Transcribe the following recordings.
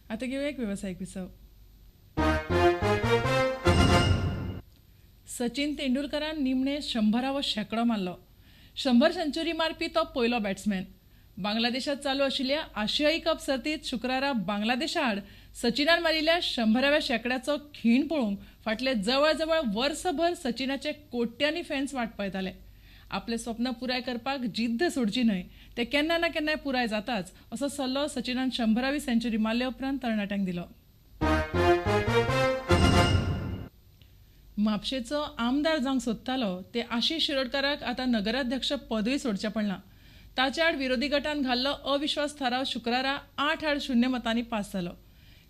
आतां घेवया एक वेवसायीक विसव. सचिन तेंडुलकरान निमणे 100वा शेंकडो मारलो. 100 सेंचुरी मारपी तो पयलो बॅट्समॅन. बांगलादेशात चालू आशिल्ल्या आशियाई कप सर्तीत शुक्रारा बांगलादेशा आड सचिनान मारिल्ल्या 100व्या शेंकड्याचो खीण पळोवंक फाटले जवळजवळ वर्सभर सचिनाचे कोट्यांनी फॅन्स वाट पळयताले. आपले स्वप्न पुराय करपाक जिद्द सोडची न्हय, ते केन्ना ना केन्नाय पुराय जाताच असो सल्लो सचिनान 100वी सेंचुरी मारले उपरांत तरणाट्यांक दिलो. म्हापशेचो आमदार जावंक सोदतालो ते आशिष शिरोडकाराक आतां नगराध्यक्ष पदूय सोडचें पडलां. ताच्या आड विरोधी गटान घाल्लो अविश्वास थाराव शुक्रारा 8-0 मतांनी पास जालो.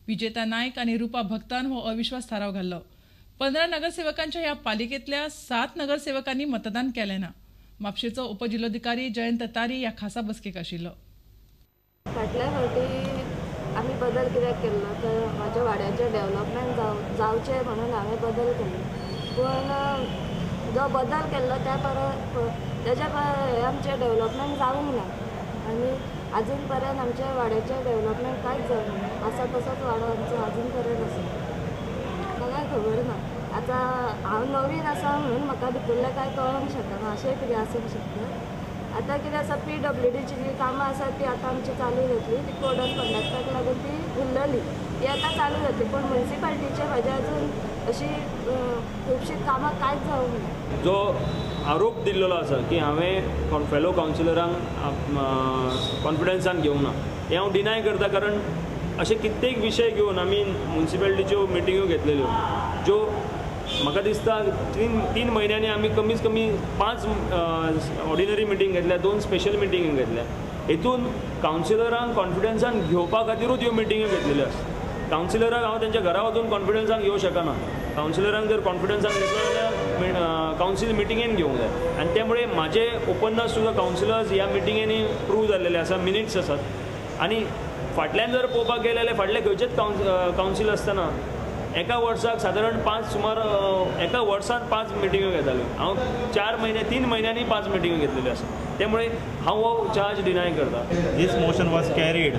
विजेता नायक आनी रुपा भक्तान हो अविश्वास थाराव घाल्लो. 15 नगरसेवकांच्या ह्या पालिकेंतल्या 7 नगरसेवकांनी मतदान केलें ना. म्हापशेचो उपजिल्लोधिकारी जयंत तारी ह्या खासा बसकेक आशिल्लो. फाटल्या फावटी आमी बदल कित्याक केल्लो तर म्हाज्या वाड्याचें डेवलपमेंट जावचें म्हणून हांवें बदल केल्लो, पूण जो बदल केल्लो त्या परस तेज्या आमचें डेवलपमेंट जावंक ना आनी आजून पर्यंत आमच्या वाड्याचें डेवलपमेंट कांयच जावंक ना. आसा तसोच वाडो आमचो आजून पर्यंत आसा. म्हाका कांय खबर ना. आतां हांव नवीन आसा म्हणून म्हाका भितरलें कांय कळोंक शकना, अशें कितें आसूंक शकता. आतां कितें आसा, PWDची जी कामां आसा ती आतां आमची चालू जातली. ती कोड ऑफ कंडक्टाक लागून ती उरलेली, ती आतां चालू जातली. पूण मुन्सिपालिटीचे म्हाजे अजून अशी खुबशीं कामां कांयच जावंक ना. जो आरोप दिल्लो आसा की हांवें फेलो कावन्सिलरांक कॉन्फिडन्सान घेवंक ना, हें हांव डिनाय करता. कारण अशे कित्येक विशय घेवन आमी मुन्सिपालिटीच्यो मिटिंग्यो घेतलेल्यो, ज्यो म्हाका दिसता 3 म्हयन्यांनी आमी कमीत कमी 5 ऑर्डिनरी मिटींग घेतल्या, 2 स्पेशल मिटिंग्यो घेतल्या. हेतून कावन्सिलरांक कॉन्फिडन्सान घेवपा खातीरूच ह्यो मिटिंग्यो घेतलेल्यो आसा. कावन्सिलरांक हांव तेंच्या घरा वचून कॉन्फिडन्सान घेवंक शकना. कावन्सिलरांक जर कॉन्फिडन्सान घेतलो जाल्यार कावन्सील मिटिंगेन घेवंक जाय. आनी त्यामुळे म्हाजे ओपननस टू the counsellors ह्या मिटिंगेनी प्रूव जाल्लेले आसा, मिनिट्स आसात. आनी फाटल्यान जर पळोवपाक गेले जाल्यार फाटले खंयचेच कावन्सील आसतना एका वर्साक सादारण 5 सुमार एका वर्सांत 5 मिटिंग्यो घेताल्यो. हांव 4 म्हयने 3 म्हयन्यांनी 5 मिटिंग्यो घेतलेल्यो आसा. त्यामुळे हांव हो चार्ज डिनाय करता. This motion was carried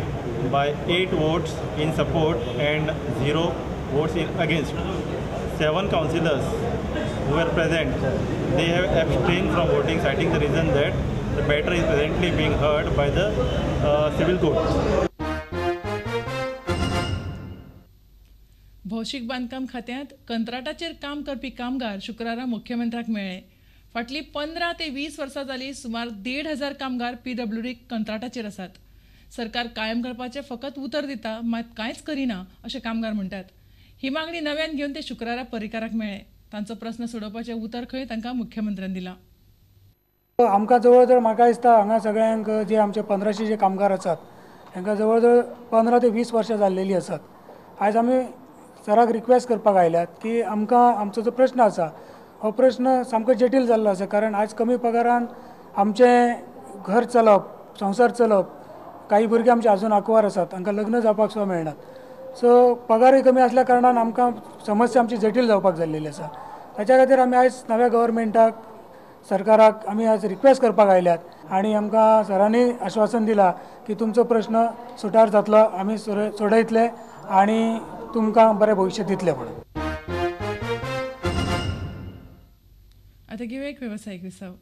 by 8 votes in support and 0 votes in against. 7 councillors who were present, they have abstained from voting, citing the reason that the matter is presently being heard by the civil court. भौशीक बांदकाम खात्यांत कंत्राटाचेर काम करपी कामगार शुक्रारा मुख्यमंत्र्याक मेळ्ळे. फाटलीं 15 ते 20 वर्सां जाली सुमार 1500 कामगार PWD कंत्राटाचेर आसात. सरकार कायम करपाचें फकत उतर दिता, मात कांयच करिना अशें कामगार म्हणटात. ही मागणी नव्यान घेवन ते शुक्रारा पर्रीकाराक मेळ्ळे. तांचो प्रस्न सोडोवपाचें उतर खंय तांकां मुख्यमंत्र्यान दिलां. आमकां जवळ जवळ म्हाका दिसता हांगा सगळ्यांक जे आमचे 1500 जे कामगार आसात तांकां जवळ जवळ 15 ते 20 वर्सां जाल्लेलीं आसात. आयज आमी सराक रिक्वेस्ट करपाक आयल्यात की आमकां आमचो जो प्रश्न आसा हो प्रश्न सामको जटील जाल्लो आसा. कारण आयज कमी पगारान आमचें घर चलप, संवसार चलप, काही भुरगीं आमचे अजून आंकवार आसात, तांकां लग्न जावपाक सुद्दां मेळनात. सो पगारूय कमी आसल्या कारणान आमकां समस्या आमची जटील जावपाक जाल्लेली आसा. ताच्या खातीर आमी आयज नव्या गव्हर्मेंटाक, सरकाराक आमी आज रिक्वेस्ट करपाक आयल्यात आनी आमकां सरांनी आश्वासन दिलां की तुमचो प्रश्न सुटार जातलो, आमी सोडयतले आनी तुमकां बरें भविश्य दितले म्हणून. आतां घेवया एक वेवसायीक विसव.